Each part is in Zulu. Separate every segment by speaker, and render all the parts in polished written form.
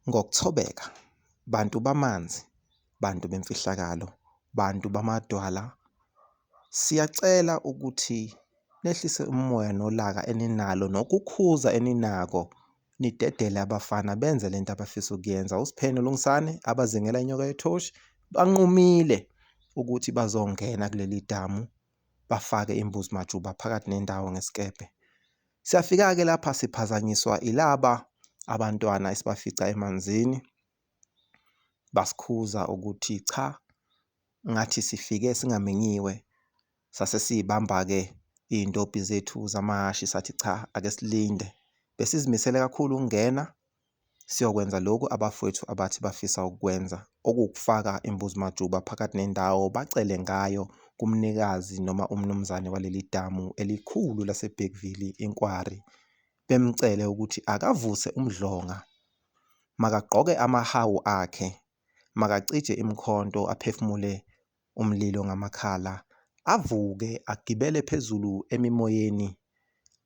Speaker 1: Ngokuthobeka, bantu bamanzi, bantu bemfihlakalo, bantu bamadwala, siyacela ukuthi nehlise umoya nolaka eninalo nokukhuza eninako, nidedele abafana benze lento abafisa ukuyenza. USphe noLungisani abazingela inyoka yethoshi banqumile ukuthi bazongena kuleli damu bafake imbuzi majuba phakathi nendawo ngesikebhe. Siyafika-ke lapha siphazanyiswa ilaba abantwana esibafica emanzini, basikhuza ukuthi cha, ngathi sifike singamenyiwe. Sase siyibamba-ke iy'ntopi zethu zamahhashi sathi cha, ake silinde. Besizimisele kakhulu ukungena siyokwenza lokhu abafowethu abathi bafisa ukukwenza, okuwukufaka imbuzi majuba phakathi nendawo, bacele ngayo kumnikazi noma umnumzane waleli damu elikhulu laseBergville, inkwari, bemcele ukuthi akavuse umdlonga, makagqoke amahawu akhe, makacije imikhonto, aphefumule umlilo ngamakhala, avuke agibele phezulu emimoyeni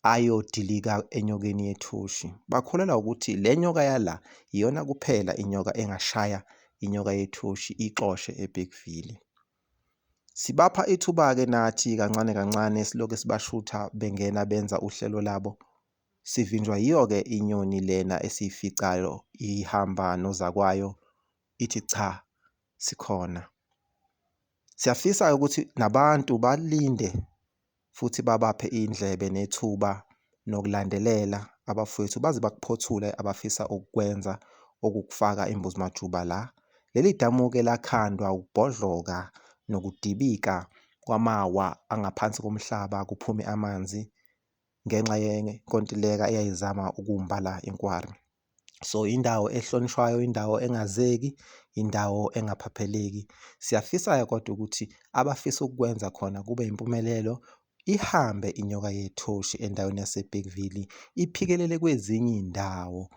Speaker 1: ayodilika enyokeni yethoshi. Bakholelwa ukuthi le nyoka yala iyona kuphela inyoka engashaya inyoka yethoshi ixoshe eBergville. Sibapha ithuba-ke nathi kancane kancane silokhu sibashutha bengena benza uhlelo labo. Sivinjwa yiyo-ke inyoni lena esiyificayo ihamba nozakwayo ithi cha sikhona. Siyafisa ukuthi nabantu balinde futhi babaphe indlebe nethuba nokulandelela abafowethu baze bakuphothule abafisa ukukwenza okukufaka imbuzi majuba la. Leli damu-ke lakhandwa ukubhodloka nokudibika kwamawa angaphansi komhlaba kuphume amanzi ngenxa yenkontileka eyayizama ukumba la inkwari. So indawo ehlonishwayo, indawo engazeki, indawo engaphapheleki. Siyafisa-ke kodwa ukuthi abafisa ukukwenza khona kube impumelelo, ihambe inyoka yethoshi endaweni yaseBergville iphikelele kwezinye iy'ndawo.